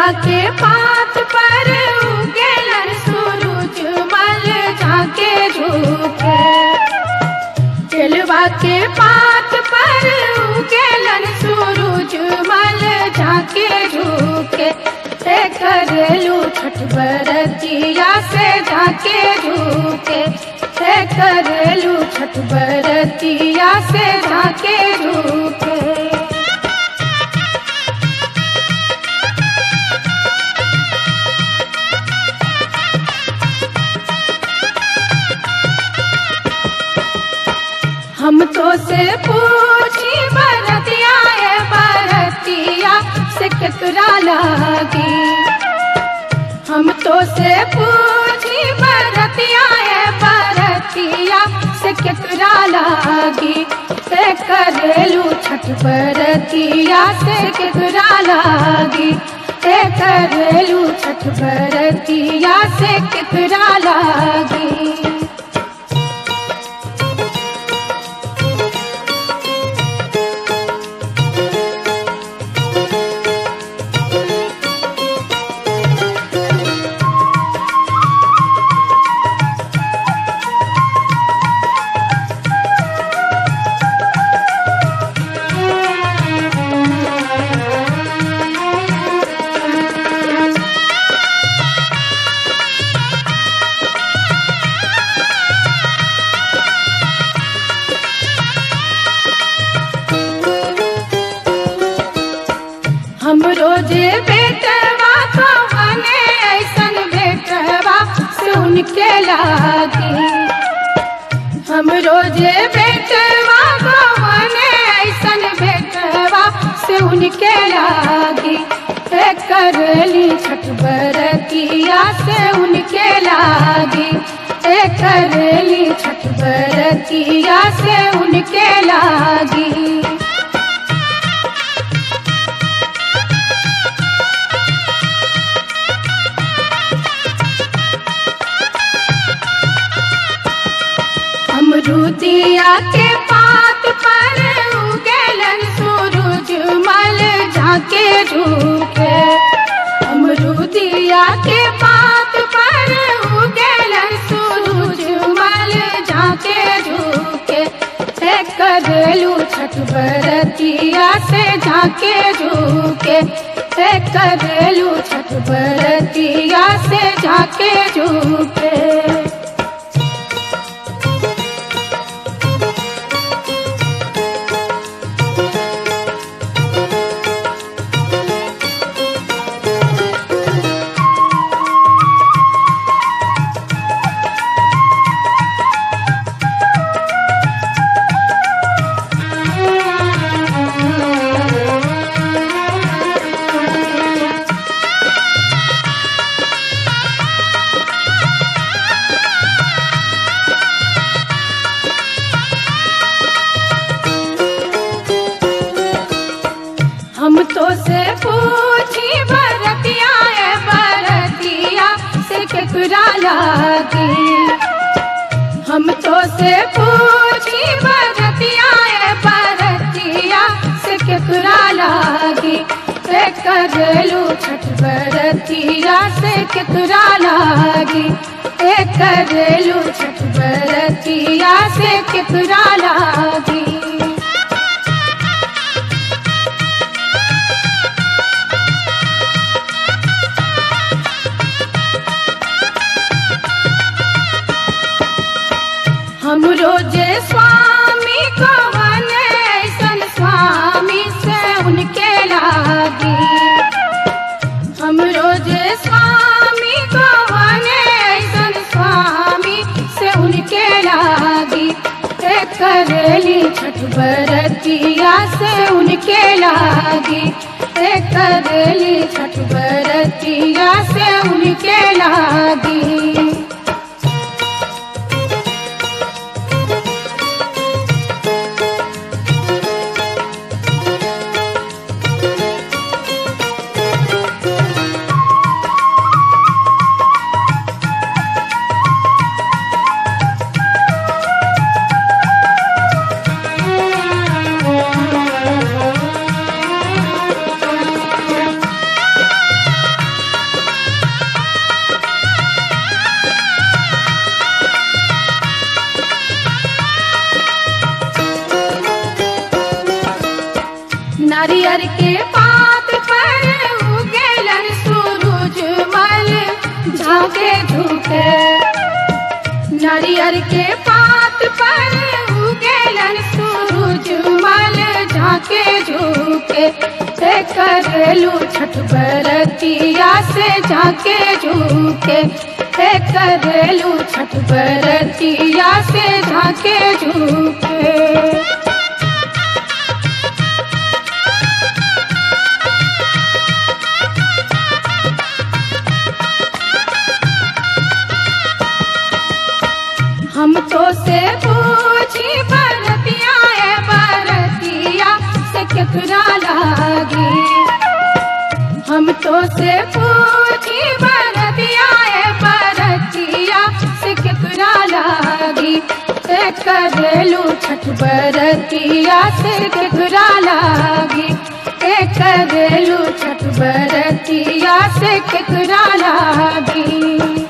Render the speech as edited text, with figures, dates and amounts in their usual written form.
केलवा के पात पर उगेलन सूरज मल झाके झुके। केलवा के पात पर उगेलन सूरज मल झाके झुके। ते करेलू छठ बरतिया से झाके झुके। ते करेलू छठ बरतिया से झाके झुके। हम तो से पूछी बरतिया ए बरतिया से केकरा लागी। हम तो से पूछी बरतिया ए बरतिया से केकरा लागी। ते करेलू छठ बरतिया से केकरा लागी। ते करेलू छठ बरतिया से केकरा लागी। हम रोजे बेटवा तो बने ऐसन बेटवा से उनके लागी। हम रोजे बेटवा तो बने ऐसन बेटवा से उनके लागी। ते करली छठ बरतिया से उनके लागी। ते करली छठ बरतिया से उनके लागी। अमरूदिया के पात पर उगेलन सूरज मल झाके झुके। अमरूदिया के पात पर उगेलन सूरज मल झाके झुके। ते करेलू छठ बरतिया से झाके झुके। ते करेलू छठ बरतिया से झाके झुके। हम तो से पूछी बरतिया ए बरतिया से केकरा लागी। हम तो से पूछी बरतिया ए बरतिया से केकरा लागी। ते करेलू छठ बरतिया से केकरा लागी। ते करेलू छठ बरतिया से केकरा लागी। हम रोजे स्वामी को बने ऐसन स्वामी से उनके लागी। हम रोजे स्वामी को बने ऐसन स्वामी से उनके लागी। ते करेली छठ बरतिया से उनके लागी। ते करेली छठ बरतिया से उनके लागी। नारियर के पात पर उगेलन सूरज मल झाके झुके। नारियर के पात पर उगेलन सूरज मल झाके झुके। से करेलू छठ बरतिया से झाके झुके। से करेलू छठ बरतिया से झाके झुके। हम तो से पूछी बरतिया ए बरतिया से केकरा लागी। हम तो से पूछी बरतिया ए बरतिया से केकरा लागी। से करेलू छठ बरतिया से केकरा लागी। से करेलू छठ बरतिया से केकरा लागी।